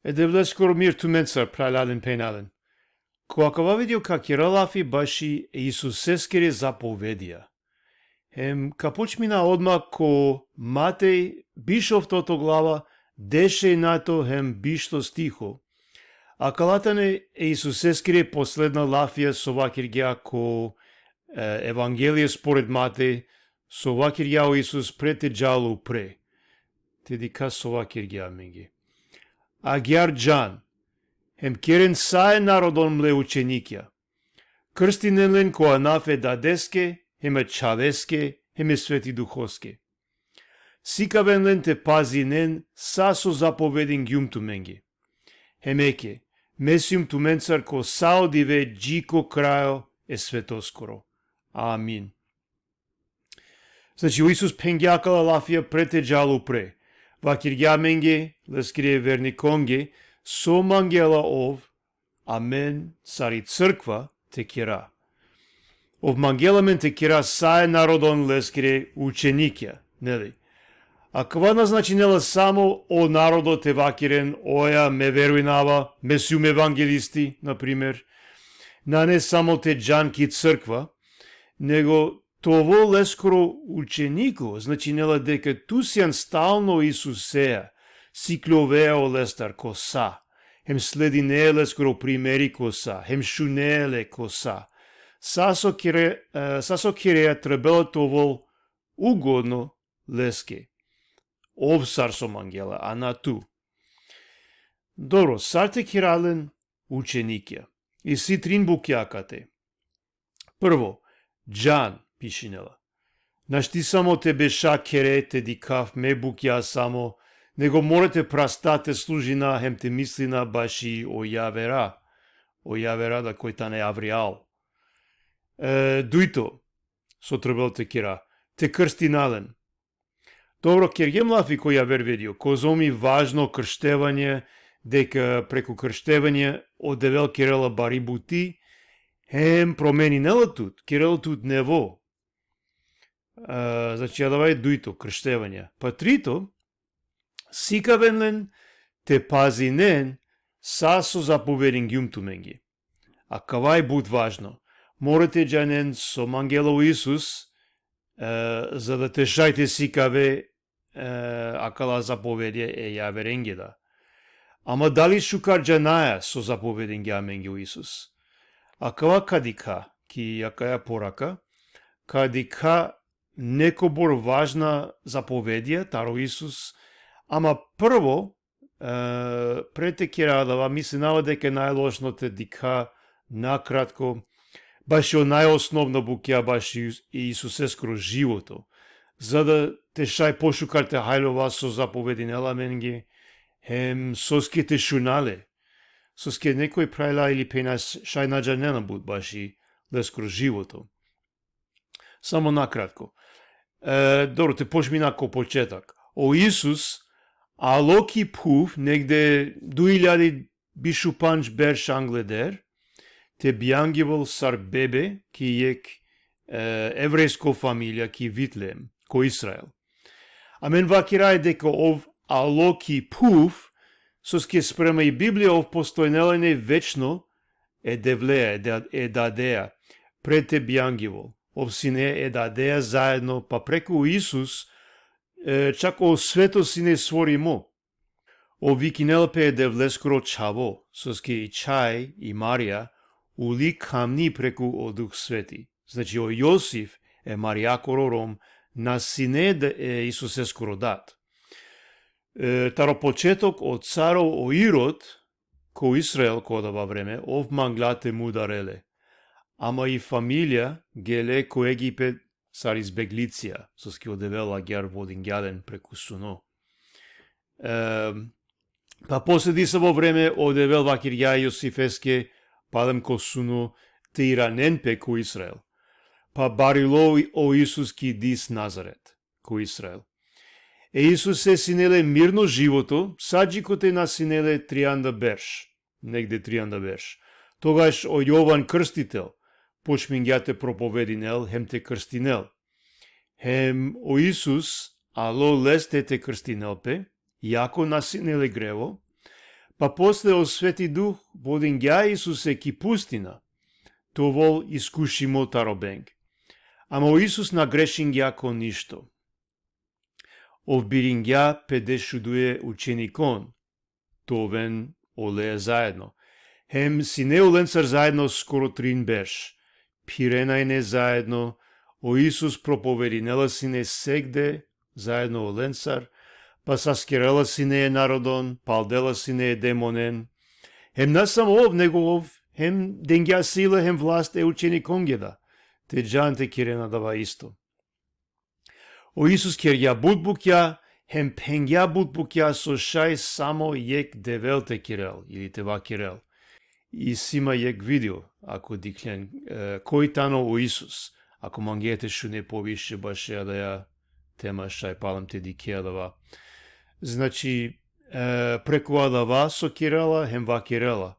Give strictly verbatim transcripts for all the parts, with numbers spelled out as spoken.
E Devleskoro mir tumencar, phralalen, phenjalen. Ko akava video ka kera lafi baši e Isuseskere zapovedija. Hem ka počmina odma ko Matej biš oftoto glava, dešenjato hem bišto stiho. Akala tane e Isuseskere posledna lafija so vakergja ko, e, Evangelie spored Matej, so vakergja o Isus pre te džal upre. Te dikha so vakergja amenge. Agjaar džan, hem keren sa e narodon mle učenikja. Krstinen len ko anav e Dadeske, hem e Čhaveske, hem e Sveti Duhoske. Sikaven len te pazinen sa so zapovedingjum tumenge. Hem eke, me sijum tumencar ko sa o dive dži ko krajo e svetoskoro. Amin. Znači, o Isus phengja akala lafija pre te džal upre. Vakergja amenge, leskere vernikonge, so mangela ov, amen sar i crkva te kera. Ov mangela amen te kera sa e narodon leskere učenikja, neli? Akava na značinela samo o narodo te vakeren, oja, me verujnava, me sijum evangelisti, na primer. Nane samo te džan ki crkva, nego te ovel leskoro učeniko, značinela deka tu sian stalno Isusea, sikljovea olestar ko sa, hem sledinea leskoro primeri ko sa, hem šunea le ko sa. Sa so kere-, e, sa so kerea trebela te ovel ugodno leske. Ov sar so mangela, a na tu. Dobro, sar te kera len učenikja? Isi trin bukja akate. Prvo, džan, pišinela. Našti samo te beša khere te dikhav me bukja samo, nego mora te prasta te služina hem te mislina baši o javera. O javera da koj tane avrijal. E, dujto, so trebela te kera, te krstina len. Dobro, kergjem lafi ko javer video, kozom i važno krštevanje, deka preku krštevanje o Devel kerela bari buti, hem promeninela tut, kerela tut nevo. E, znači, adava e dujto, krštevanje. Pa trito, sikaven len te pazinen sa so zapovedingjum tumenge. Akava i but važno. Mora te džanen so mangela o Isus, e, za da te šaj te sikave, e, akala zapovedija e javerenge da. Ama dali šukar džanaja so zapovedingja amenge o Isus? Akava ka dikha, ki akaja poraka, ka dikha nekobor važna zapovedija taro Isus, ama prvo, e, pre te kera adava, mislinava deka e najlošno te dikha nakratko, baši o najosnovno bukja baši Is-, Isuseskoro životo, za da te šaj pošukar te haljova so zapovedinela amenge, hem soske te šuna le, soske nekoj phralja ili phenja šaj na džanena but baši leskoro životo. Samo nakratko. E, dobro, te počmina ko početok. O Isus alo ki phuv negde duj iljadi biš u pandž berš angleder, te bijangjivol sar bebe ki jekh, e, evrejsko familija ki Vitlehem, ko Izrael. Amen vakeraja deka ov alo ki phuv, soske sprema i Biblija ov postojnela ine večno e Devlea, e da-, e Dadea, pre te bijangjivol. Ov sine e Dadea zaedno, pa preku Isus, e, čak o sveto sine stvorimo. Ov vikinela pe e Devleskoro čhavo, soske i čhaj, i Marija, uli kamni preku o Duh Sveti. Znači, o Josif, e Marijakoro rom, na sine d-, e Isuseskoro dad. E, taro početok o caro o Irod, ko Izrael ko adava vreme, ov mangla te mudarel le. Ama i familija gele ko Egipet sar izbeglicija, soske o Devel agjaar vodingja len preku suno. Em, pa posle disavo vreme o Devel vakirgja e Josifeske palem ko suno te iranen pe ko Izrael. Pa barilo o Isus ki dis Nazaret, ko Izrael. E Isuse sine le mirno životo, sa dži kote na sine le trianda berš, negde trianda berš. Togaš o Jovan Krstitel počmingja te propovedinel hem te krstinel. Hem o Isus alo leste te krstinel pe, iako na sine le grevo, Pa posle o Sveti Duh vodingja Isuse ki pustina, te ovel iskušimo taro beng. Ama o Isus na grešingja ko ništo. Ov biringja pe dešuduje učenikon, te oven oleja zaedno. Hem sine olencar zaedno skoro trin berš. Phirena ine zaedno, o Isus propovedinela sine segde zaedno olencar, pa saskerela sine e narodon, paldela sine e demonen. Hem na samo ov, nego ov hem dengja sila hem vlast e učenikonge da te džan te kiren adava isto. O Isus kergja but bukja, hem phengja but bukja so šaj samo jekh Devel te kirel ili te vakerel. Isi ma jekh video, ako dikhlen, e, koj tano o Isus, ako mangea te šune poviše bašo adaja tema, šaj palem te dikhe adava. Znači, e, preku adava so kirela, hem vakerela.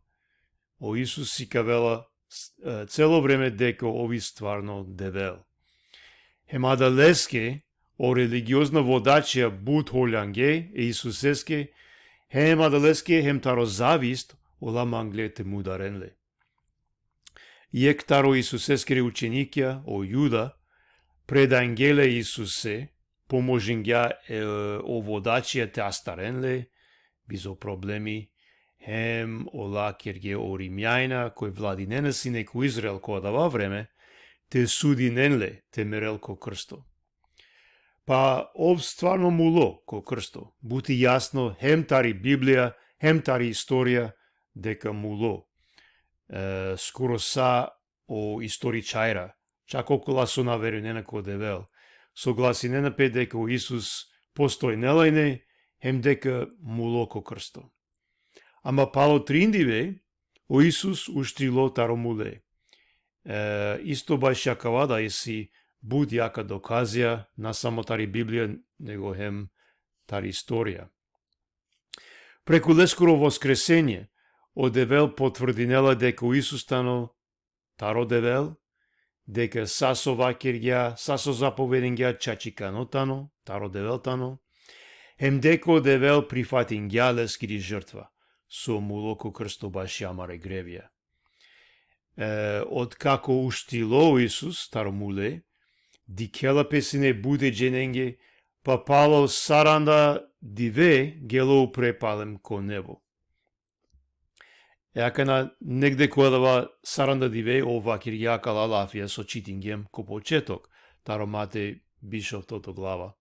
O Isus sikavela, s-, e, celo vreme deka ov i stvarno Devel. Hem adaleske, o religiozna vodačija but holjange e Isuseske, hem adaleske, hem taro zavist, ola mangle te mudaren le. Jekh taro Isuseskere učenikija, o Juda, predangje le Isuse, pomožingja, e, o vodačija te astaren le, bizo problemi, hem ola kerge o Rimjanja, koj vladinena sine ko Izrael ko adava vreme, te sudinen le, te merel ko krsto. Pa ov stvarno mulo ko krsto. But i jasno, hem tari Biblija, hem tari istorija, deka mulo. E, skoro sa o istoričarja, čak okola so na verujnena ko Devel, soglasinena pe deka o Isus postojnela ine, hem deka mulo ko krsto. Ama palo trin dive, o Isus uštilo taro mule. E, isto bašo akava da isi but jaka dokazija, na samo tari Biblija, nego hem tari istorija. Preku leskoro voskresenje, o Devel potvrdinela deka o Isus tano taro Devel, deka sa so vakergja, sa so zapovedingja čačikano tano, taro Devel tano, hem deka o Devel prifatingja leskiri žrtva, so mulo ko krsto bašo amare grevija. E, otkako uštilo o Isus taro mule, dikhela pe sine but e dženenge, pa palo saranda dive gelo upre palem ko nebo. E akana negde ko adava saranda dive ov vakergja akala lafija so čitingjem ko početok, taro Matej bišoftoto glava.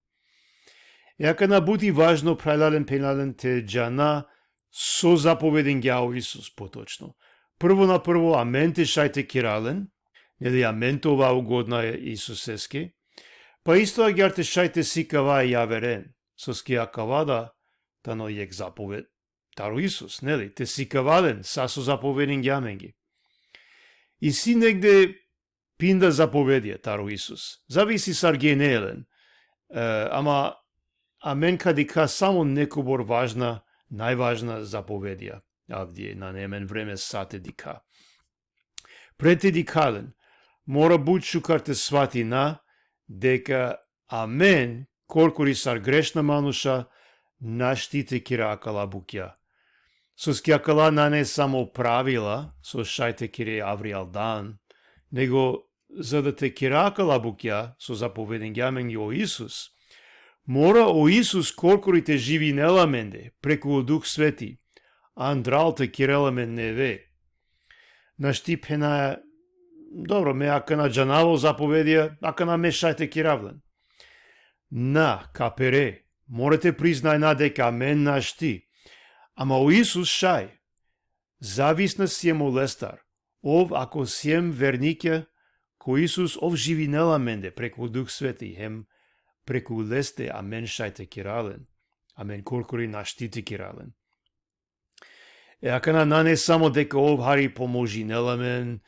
E akana but i važno, phralalen, phenjalen, te džana so zapovedingja o Isus potočno. Prvo na prvo, amen te šaj te kera len, neli, amen te ova ugodna e Isuseske, pa isto agjaar te šaj te sikava e javeren, soske akava da tano jekh zapoved taro Isus, neli, te sikava len sa so zapovedingja amenge. Isi negde pinda zapovedija taro Isus. Zavisi sar gene len. E, ama amen ka dikha samo nekobor važna, najvažna zapovedija. Avdive nane amen vreme sa te dikha. Pred te dikha len, mora but šukar te svatina deka amen, korkori sar grešna manuša, našti te kera akala bukja. Soske akala nane samo pravila so šaj te kere avrijal dan, nego za da te kera akala bukja so zapovedingja amenge o Isus, mora o Isus korkori te živinel amende preku o Duh Sveti, andral te kerel amen neve. Našti phenaja, dobro, me akana džanava o zapovedija, akana me šaj te kerav len. Na, kapere, mora te priznajna deka amen našti. Ama o Isus šaj. Zavisna siem olestar. Ov, ako siem vernikja ko Isus, ov živinela amende preku Duh Sveti, hem preku leste amen šaj te kera len. Amen korkori našti te kera len. E akana nane samo deka ov hari pomožinela amen,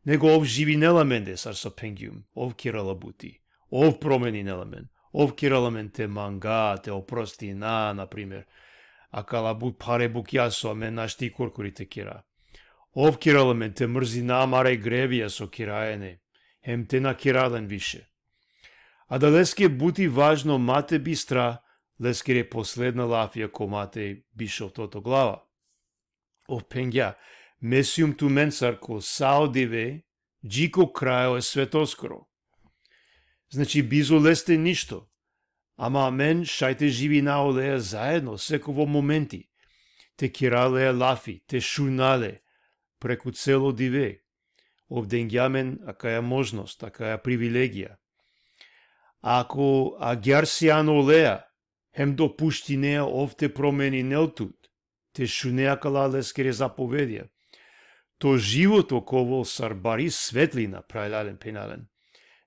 nego ov živinela amende, sar so phengjum, ov kerela buti, ov promeninela amen, ov kerela amen te manga, te oprostina, na primer, akala but phare bukja so amen našti korkori te kera. Ov kerela amen te mrzina amare grevija so keraja ine, hem te na kera len više. Adaleske but i važno ma te bistra leskere posledna lafija ko Matej bišoftoto glava. Ov phengja: Me sijum tumencar ko sa o dive, dži ko krajo e svetoskoro. Znači, bizo leste ništo. Ama amen šaj te živina oleja zaedno, sekovo momenti. Te kera leja lafi, te šuna le, preku celo dive. Ov dengja amen akaja možnost, akaja privilegija. Ako agjaar sian oleja, hem dopuštinea ov te promeninel tut, te šune akala leskere zapovedija, to životo ka ovel sar bari svetlina, phralalen, phenjalen.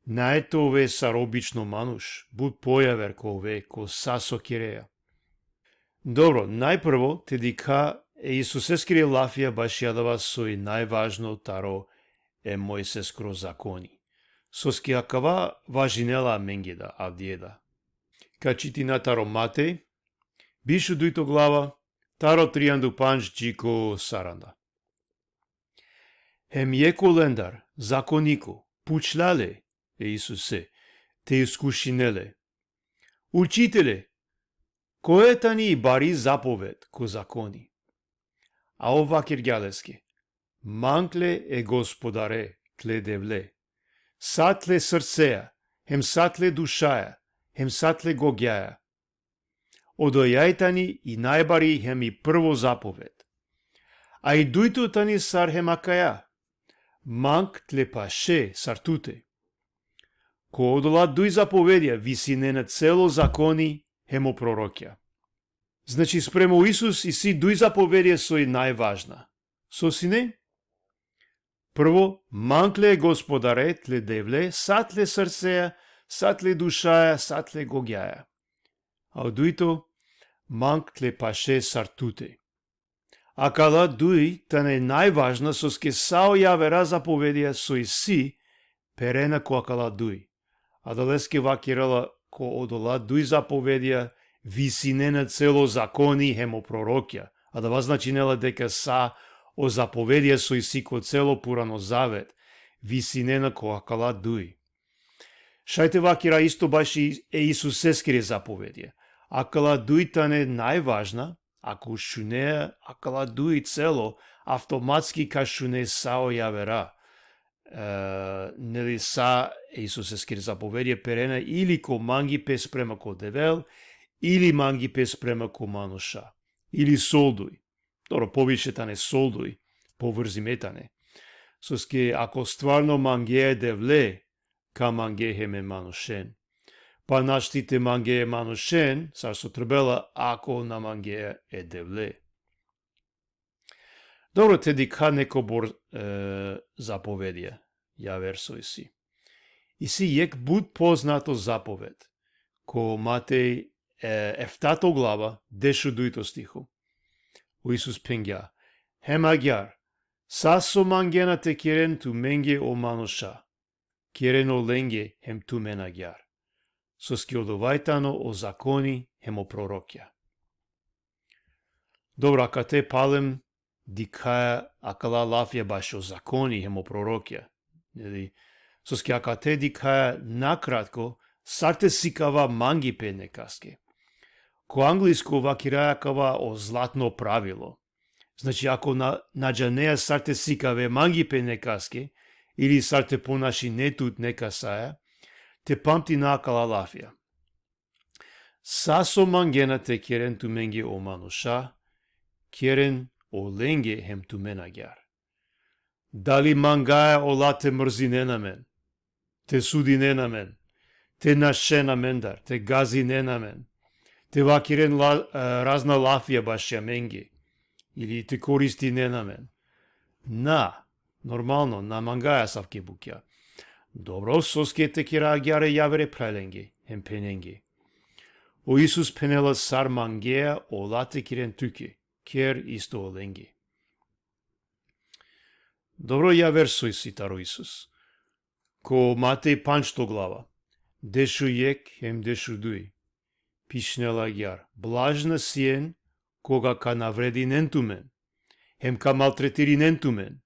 Nae te ove sar obično manuš, but pojaver ka ove ko sa so kerea. Dobro, najprvo te dikha e Isuseskere lafija baši adava soj najvažno taro e Mojseskoro zakoni. Soske akava važinela amenge da, avdive da. Ka čitina taro Matej, biš u dujto glava, taro trianda u pandž dži ko saranda. Hem jekh olendar, zakoniko, pučla le e Isuse, te iskušinel le: Učitele, koja tani i bari zapoved ko zakoni? A ov vakergja leske: Mang le e Gospodare, tle Devle, sa tle srcea, hem sa tle dušaja, hem sa tle gogjaja. Odoja i tani i najbari hem i prvo zapoved. A i dujto tani sar hem akaja: Mang tle paše sar tute. Ko odola duj zapovedija visinena celo zakoni hem o prorokja. Znači, spremo Isus isi duj zapovedija soj najvažna. So sine? Prvo, mang le e Gospodare tle Devle sa tle srcea, sa tle dušaja, sa tle gogjaja. A o dujto, mang tle paše sar tute. Akala duj tane najvažna, soske sa o javera zapovedija so isi perena ko akala duj. Adaleske vakerela: ko odola duj zapovedija visinena celo zakoni hem o prorokja. Adava značinela deka sa o zapovedija so isi ko celo Purano zavet visinena ko akala duj. Šaj te vakera isto baši e Isuseskere zapovedija. Akala duj tane najvažna, ako šunea akala duj celo, avtomatski ka šune sa o javera. E, neli, sa e Isuseskere zapovedija perena ili ko mangipe sprema ko Devel, ili mangipe sprema ko manuša. Ili solduj. Dobro, poviše tane solduj, povrzime tane. Soske ako stvarno mangea e Devle, ka mangea hem e manušen. Pa našti te mangea e manušen, sar so trebela, ako na mangea e Devle. Dobro, te dikha nekobor, e, zapovedija, javer so isi. Isi jekh but poznato zapoved. Ko Matej, e, eftato glava, dešudujto stiho. O Isus phengja: Hem agjaar, sa so mangena te keren tumenge o manuša, keren olenge hem tumen agjaar. Soske odova i tano o zakoni hem o prorokja. Dobro, akate palem dikhaja akala lafija bašo zakoni hem o prorokja. Neli, soske akate dikhaja nakratko sar te sikava mangipe nekaske. Ko anglisko vakeraja akava o zlatno pravilo. Znači, ako na, na džanea sar te sikave mangipe nekaske, ili sar te ponašine tut nekasaja, te pamtina akala lafija. Sa so mangena te keren tumenge o manuša, keren olenge hem tumen agjaar. Dali mangaja ola te mrzinen amen, te sudinen amen, te našen amendar, te gazinen amen, te vakeren la, e, razna lafija baši amenge, ili te koristinen amen? Na, normalno, na mangaja asavke bukja. Dobro, soske te kera agjaar e javere phralenge hem phenenge? O Isus phenela: Sar mangea ola te keren tuke, ker isto olenge. Dobro, javer so isi taro Isus. Ko Matej pandžto glava, dešujekh hem dešuduj, pišinela agjaar: Blažna sien koga ka navredinen tumen, hem ka maltretirinen tumen,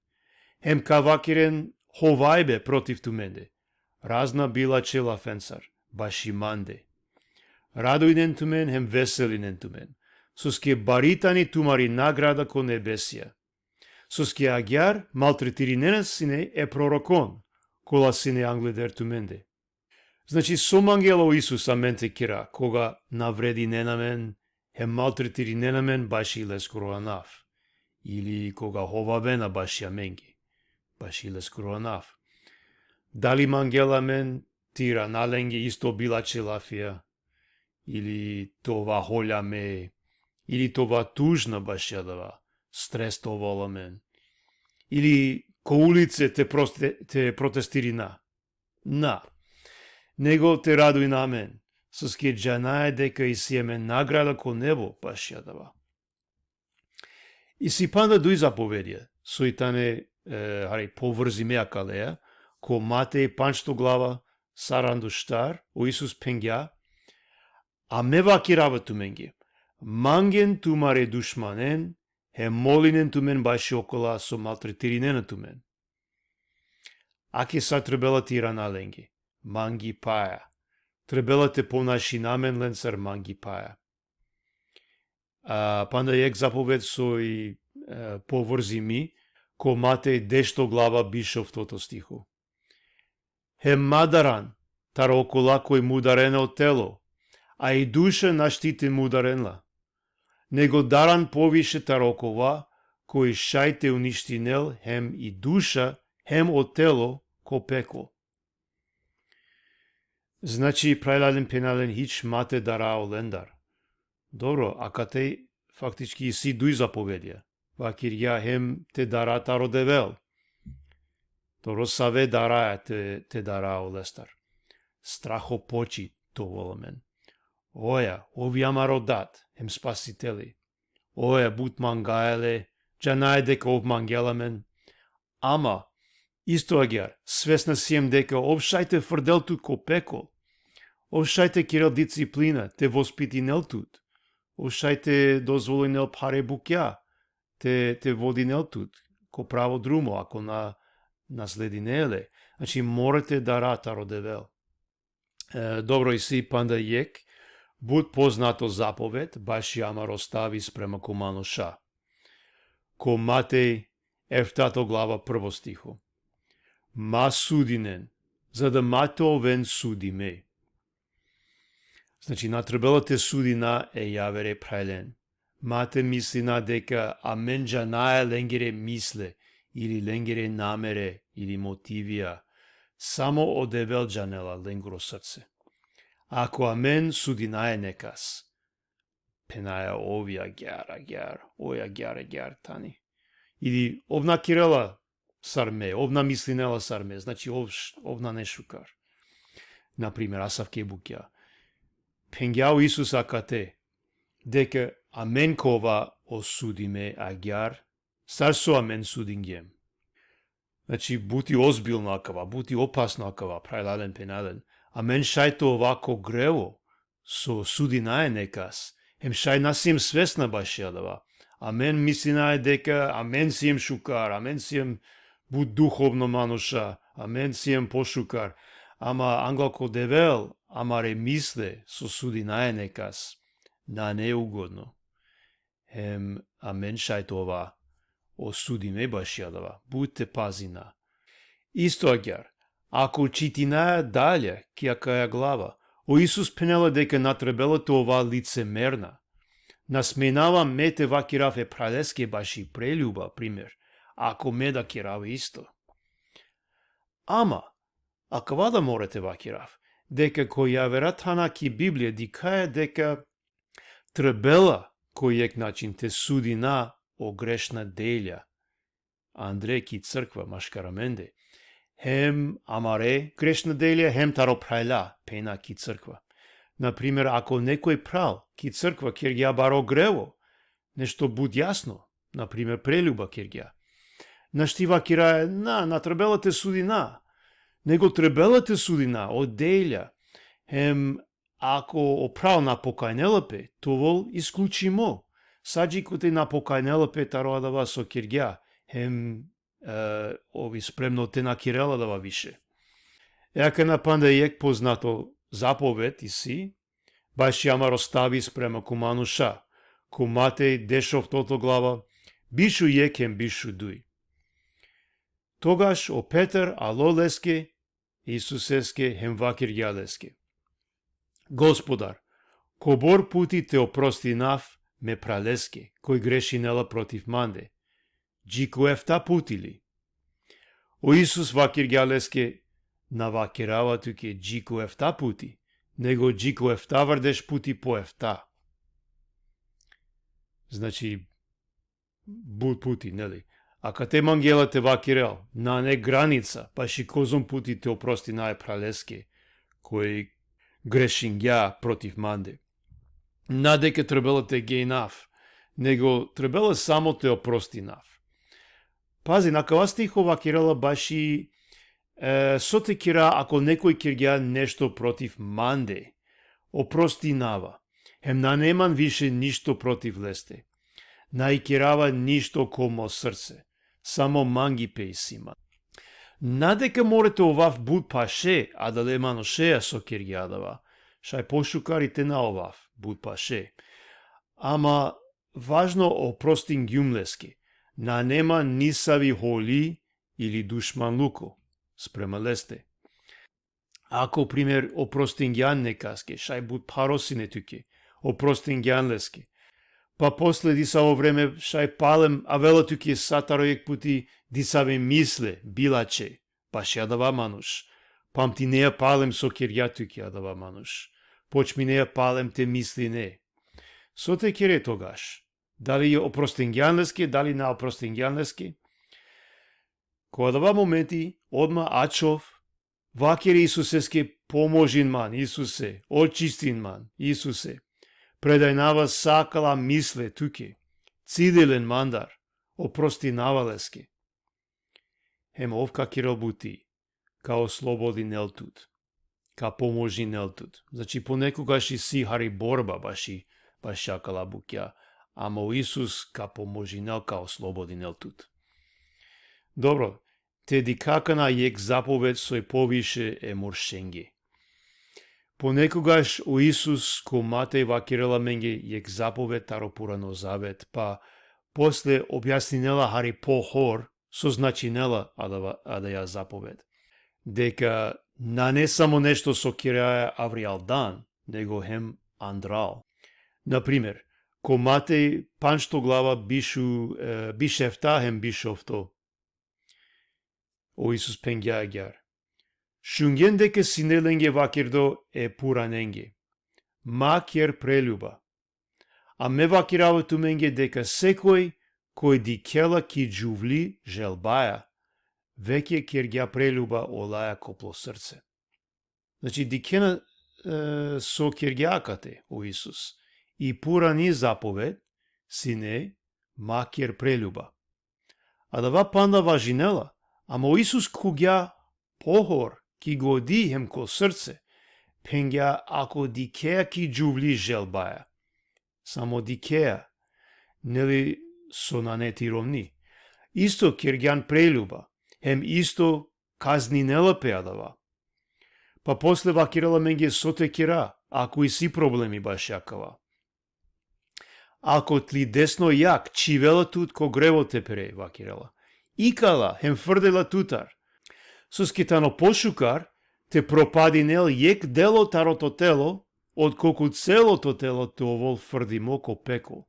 hem ka vakeren hovajbe protiv tumende razna bilačhe lafensar baši mande. Radujnen tumen hem veselinen tumen, soske bari tani tumari nagrada ko nebesija. Soske agjaar maltretirinena sine e prorokon, kola sine angleder tumende. Znači, so mangela o Isus amen te kera, koga navredinena amen, hem maltretirinena amen baši leskoro anav, ili koga hovavena baši amenge, baši leskoro anav. Dali mangela amen te irana lenge isto bilačhe lafija, ili te ova holjame, ili te ova tužna baši adava, stres te ovel amen, ili ko ulice te proste-, te protestirina. Na. Nego te radujna amen, soske džanaja deka isi amen nagrada ko nebo baši adava. Isi panda duj zapovedija, soj tane, e, hari, povrzime akaleja, ko Matej pandžto glava, saranda u štar, o Isus phengja: A me vakerava tumenge, mangen tumare dušmanen, hem molinen tumen baši okola so maltretirinena tumen. Ake sar trebela te irana lenge: mangipaja. Trebela te ponašina amen lensar mangipaja. A, panda jekh zapoved soj, e, povrzimi, ko Matej dešto glava, biš oftoto stiho. Hem ma daran taro okola koj mudarena o telo, a i duša našti te mudaren la. Nego daran poviše taro okova koj šaj te uništinel hem i duša, hem o telo ko peklo. Znači, phralalen, phenjalen, hič ma te dara olendar. Dobro, akate faktički isi duj zapovedija. Vakergja hem te dara taro Devel. Dobro, save daraja te, te dara olestar? Strahopočit te ovel amen. Oja, ov i amaro Dad, hem Spasiteli. Oja, but mangaja le, džanaja deka ov mangela amen. Ama, isto agjaar, svesna siem deka ov šaj te frdel tut ko peklo. Ov šaj te kerel disciplina, te vospitinel tut. Ov šaj te dozvolinel phare bukja te, te vodinel tut ko pravo drumo, ako na, na sledine le. Znači, mora te dara taro Devel. E, dobro, isi panda jekh but poznato zapoved baši amaro stavi sprema ko manuša. Ko Matej eftato glava, prvo stiho: Ma sudinen, za da ma te oven sudime. Znači, na trebela te sudina e javere phralen. Ma te mislina deka amen džanaja lengere misle, ili lengere namere, ili motivija. Samo o Devel džanela lengoro srce. Ako amen sudinaja nekas, phenjaja: ov i agjaar, agjaar, oj agjaar, agjaar tani. Ili ov na kerela sar me, ov na mislinela sar me, znači ov š-, ov nane šukar. Na primer, asavke bukja. Phengja o Isus akate, deka amen ka ova osudime agjaar sar so amen sudingjem. Znači, but i ozbiljno akava, but i opasno akava, phralalen, phenjalen. Amen šaj te ova ko grevo, so sudinaja nekas, hem šaj na siem svesna baši adava. Amen mislinaja deka amen siem šukar, amen siem but duhovno manuša, amen siem pošukar. Ama angla ko Devel, amare misle so sudinaja nekas, nane ugodno. Hem amen šaj te ova osudime baši adava, but te pazina. Isto agjaar, ako čitinaja dalje ki akaja glava, o Isus phenela deka na trebela te ova licemerna. Na smenava me te vakerav e phraleske baši preljuba, primer, ako me da kerava isto. Ama, akava da mora te vakerav, deka ko javera thana ki Biblija dikhaja deka trebela ko jekh način te sudina o grešna delja andre ki crkva, maškar amende. Hem amare grešna delja, hem taro phralja, phenja, ki crkva. Na primer, ako nekoj phral ki crkva kergja baro grevo, nešto but jasno, na primer, preljuba kergja, našti vakeraja: na, na trebela te sudina, nego trebela te sudina o delja. Hem ako o phral na pokajnela pe, te ovel isključimo. Sa dži kote na pokajnela pe taro adava so kergja, hem, e, ov i spremno te na kerel adava više. E akana panda jekh poznato zapoved isi, baši amaro stavi sprema ko manuša, ko Matej dešoftoto glava, Bišu jekh hem bišu duj. Togaš o Petar alo leske, Isuseske, hem vakirgja leske: Gospodar, kobor puti te oprostinav me phraleske, koj grešinela protiv mande? Dži ko efta puti li? O Isus vakirgja leske: Na vakirava tuke dži ko efta puti, nego dži ko eftavardeš puti po efta. Znači, but puti, neli? Akate mangela te vakirel, nane granica, baši kozom puti te oprostinav e phraleske, koj grešingja protiv mande. Na deka trebela te gejnav, nego trebela samo te oprostinav. Pazi, akava stiho vakirela baši, e, so te kera ako nekoj kergja nešto protiv mande. Oprostinava. Hem nane man više ništo protiv leste. Na ikerava ništo ko mo srce. Samo mangipe isi man. Na deka mora te ovav but paše adale manušea so kergja adava. Šaj pošukar i te na ovav but paše. Ama važno, oprostingjum leske. Nane man nisavi holi ili dušmanluko sprema leste. Ako, primer, oprostingjan nekaske, šaj but pharo sine tuke, oprostingjan leske. Pa posle disavo vreme šaj palem avela tuke sa taro jekh puti disave misle bilače baši adava manuš. Pamtinea palem so kergja tuke adava manuš. Počminea palem te misline. So te kere togaš? Dali oprostingjan leske, dali na oprostingjan leske? Ko adava momenti, odma ačhov, vakere Isuseske: Pomožin man, Isuse, očistin man, Isuse. Predajnava sa akala misle tuke. Cide len mandar, oprostinava leske. Hem ov ka kerel buti, ka oslobodinel tut, ka pomožinel tut. Znači, ponekogaš isi hari borba baši, baši akala bukja, ama o Isus ka pomožinel, ka oslobodinel tut. Dobro, te dikha akana jekh zapoved soj poviše e muršenge. Ponekogaš o Isus ko Matej vakerela amenge jekh zapoved taro Purano zavet, pa posle objasninela hari pohor so značinela adava, adaja zapoved. Deka nane samo nešto so keraja avrijal dan, nego hem andral. Na primer, ko Matej pandžto glava bišu, e, biš efta hem biš ofto. O Isus phengja agjaar: Šungjen deka sine lenge vakerdo e puranenge: Ma ker preljuba. A me vakerava tumenge deka sekoj koj dikhela ki džuvli želbaja, veke kergja preljuba olaja ko plo srce. Znači, dikhena, e, so kergja akate o Isus. I purani zapoved sine: Ma ker preljuba. Adava panda važinela, ama o Isus khugja pohor ki godi hem ko srce, phengja: Ako dikhea ki džuvli želbaja. Samo dikhea, neli, so nane ti romni. Isto kergjan preljuba, hem isto kazninela pe adava. Pa posle vakerela amenge so te kera, ako isi problemi baši akava. Ako tli desno jag čhivela tut ko grevo te pere, vakerela, ikala hem frdela tutar. Soske tano pošukar te propadinel jekh delo taro to telo, otkolku celo to telo te ovol frdimo ko peklo.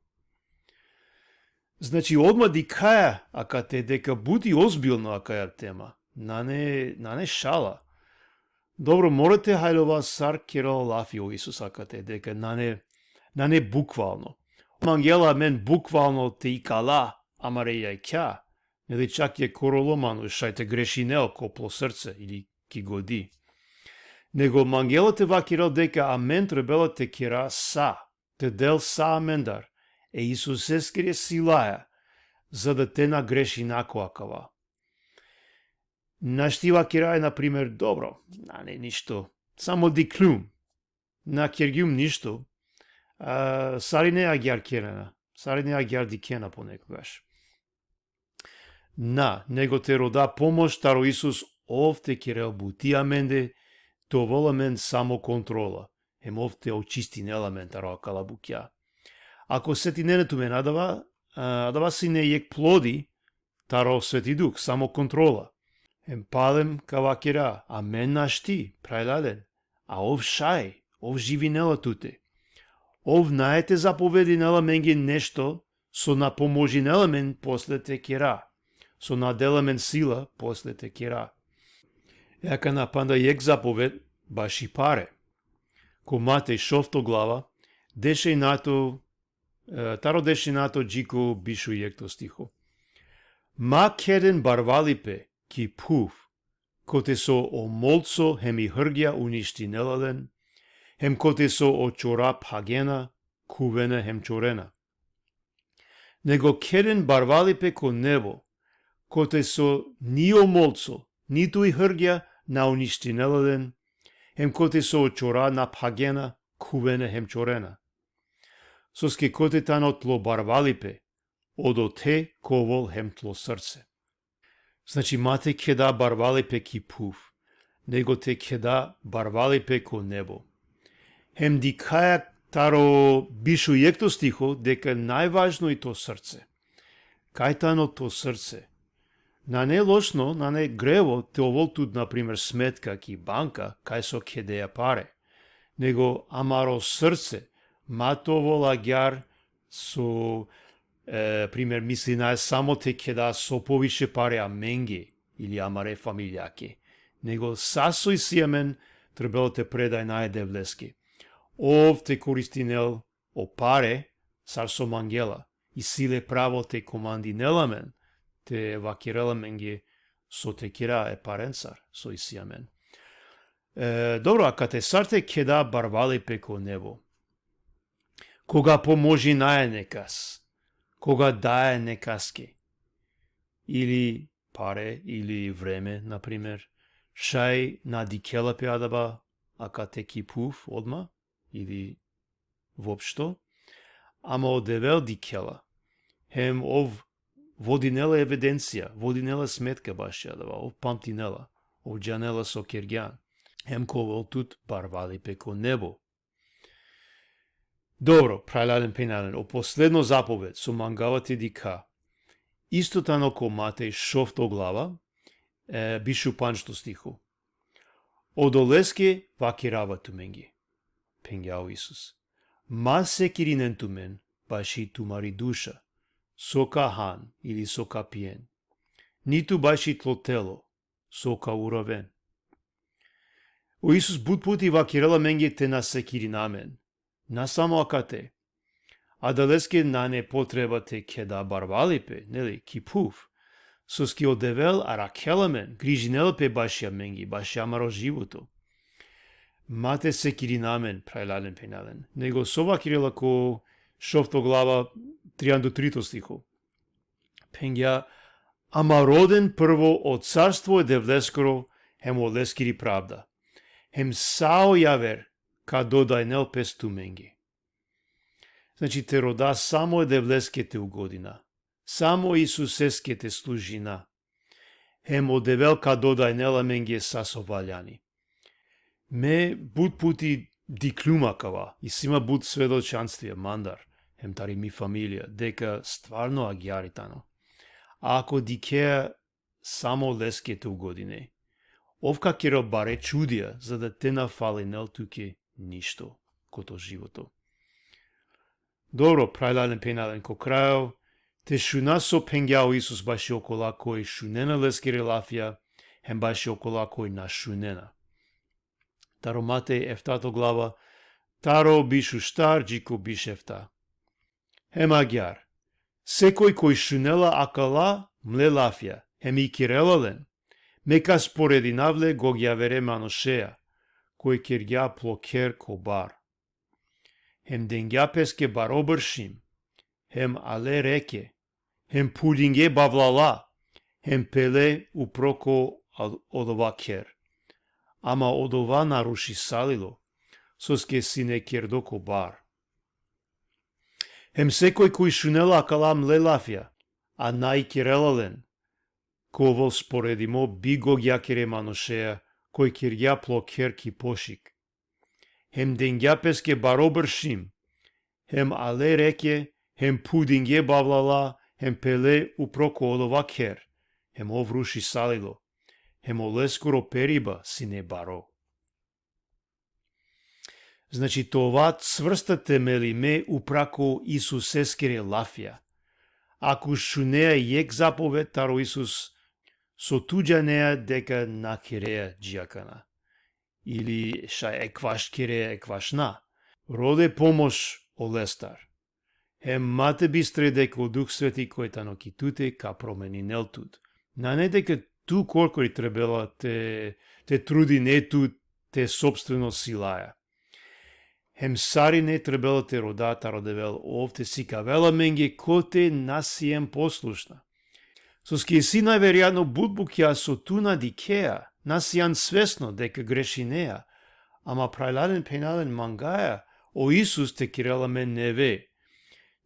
Znači, odma dikhaja akate deka but i ozbilno akaja tema. Nane, nane šala. Dobro, mora te haljova sar kerela lafi o Isus akate, deka nane, nane bukvalno. Mangela amen bukvalno te ikala amare jakha, neli, čak jekh korolo manuš šaj te grešinel ko plo srce ili ki godi. Nego mangela te vakerel deka amen trebela te kera sa, te del sa amendar e Isuseskere silaja, za da te na grešina ko akava. Našti vakeraja, na primer: Dobro, nane ništo, samo dikhlum, na kergjum ništo, a, sarine agjaar kerena, sarine agjaar dikhena ponekogaš. Na, nego te roda pomoš taro Isus, ov te kerel buti amende, te ovel amen samokontrola, hem ov te očistinel amen taro akala bukja. Ako setinena tumen adava, a, adava sine jekh plodi taro Sveti Duh, samokontrola. Hem palem ka vakera, amen našti, phralalen, a ov šaj, ov živinela tute. Ov nae te zapovedinela amenge nešto so na pomožinela amen posle te kera, so na dela amen sila posle te kera. E akana panda jekh zapoved baši pare. Ko Matej šovto glava, dešeinato, e, taro dešeinato dži ko biš u jekhto stiho. Ma kheden barvalipe ki phuv, kote so o molco hem i hrgja uništinela len, hem kote so o čora phagena, khuvena hem čorena. Nego kheden barvalipe ko nebo, kote so ni o molco, nitu i hrgja na uništinela len, hem kote so o čora na phagena, khuvena hem čorena. Soske kote tano tlo barvalipe, odote ka ovel hem tlo srce. Znači, ma te kheda barvalipe ki phuv, nego te kheda barvalipe ko nebo. Hem dikhaja taro biš u jekhto stiho deka najvažno i to srce. Kaj tano to srce? Nane lošno, nane grevo te ovel tut, na primer, smetka ki banka, kaj so khedeja pare. Nego amaro srce, ma te ovel agjar so, e, primer, mislinaja samo te kheda so poviše pare amenge ili amare familjake. Nego sa so isi amen, trebela te predajna e Devleske. Ov te koristinel o pare sar so mangela. Isi le pravo te komandinel amen, te vakerel amenge so te kera e parencar so isi amen. E, dobro, akate sar te kheda barvalipe ko nebo? Koga pomožinaja nekas, koga daja nekaske, ili pare, ili vreme, na primer, šaj na dikhela pe adava akate ki phuv odma, ili vopšto, ama o Devel dikhela, hem ov vodinela evidencija, vodinela smetka baši adava, ov pamtinela, ov džanela so kergjan, hem ka ovel tut barvalipe ko nebo. Dobro, phralalen, phenjalen, o posledno zapoved so mangava te dikha, isto tano ko Matej šovto glava, e, biš u pandžto stiho. Odoleske vakerava tumenge, phengja o Isus. Ma sekirinen tumen baši tumari duša, so ka han ili so ka pien, nitu baši tlo telo, so ka uraven. O Isus but puti vakerela amenge te na sekirina amen. Na samo akate. Adaleske nane potreba te kheda barvalipe, neli, ki phuv. Soske o Devel arakhela amen, grižinela pe baši amenge, baši amaro životo. Ma te sekirina amen, phralalen, phenjalen. Nego so vakerela ko šovto glava, trianda u trito stiho. Phengja, ama roden prvo o carstvo e Devleskoro, hem oleskiri pravda. Hem sa o javer ka dodajnel pes tumenge. Znači, te roda samo e Devleske te ugodina. Samo Isuseske te služina. Hem o Devel ka dodajnel amenge sa so valjani. Me but puti dikhljum akava, isi ma but svedočanstvija mandar, hem tari mi familija, deka stvarno agjaar i tano. A ako dikhea samo leske te ugodine, ov ka kerel bare čudija, za da te na falinel tuke ništo ko to životo. Dobro, phralalen, phenjalen, ko krajo, te šuna so phengja o Isus baši okola koj šunena leskere lafija, hem baši okola koj na šunena. Taro Matej eftato glava, taro biš u štar dži ko biš efta. Hem agjaar, sekoj koj šunela akala mle lafija, hem ikerela len, me ka sporedinav le gog javere manušea, koj kergja plo kher ko bar. Hem dengja peske baro bršim, hem ale reke, hem phulinge bavlala, hem pele upro ko al-, odova kher. Ama odova na rušisalilo, soske sine kerdo ko bar. Hem sekoj koj šunela akala mle lafija, a na ikerela len, ka ovel sporedimo bi gogjakere manušea, koj kergja plo kher ki pošik. Hem dengja peske baro bršim, hem ale reke, Hem pudinge bavlala, hem pele upro ko odova kher, hem ov rušisalilo, hem oleskoro periba sine baro. Znači, te ova cvrsta temelime upra ko Isuseskere lafija. Ako šunea jekh zapoved taro Isus, so tu džanea deka na kerea dži akana. Ili šaj ekvaš kerea, ekvaš na. Rode pomoš olestar. Hem ma te bistre deka o Duh Sveti koj tano ki tute ka promeninel tut. Nane deka tu korkori trebela te, te trudine tut te sopstveno silaja. Hem sarine trebela te roda taro Devel, ov te sikavela amenge kote na siem poslušna. Soske isi najverojatno but bukja so tu na dikhea, na sian svesno deka grešinea, ama phralalen phenjalen mangaja o Isus te kerel amen neve.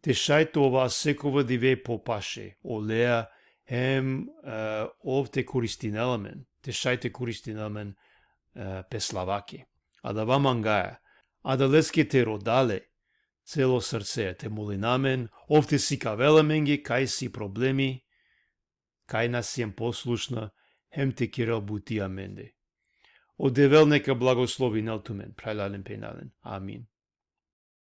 Te šaj te ova sekova dive popaše olea, hem, e, ov te koristinel amen, te šaj te koristinel amen, e, pe slavake. Adava mangaja, adaleske te roda le celo srce, te molina amen, ov te sikavela amenge kaj si problemi, kaj na siem poslušna, hem te kerel buti amende. O Devel neka blagoslovinel tumen, phralalen phenjalen. Amin.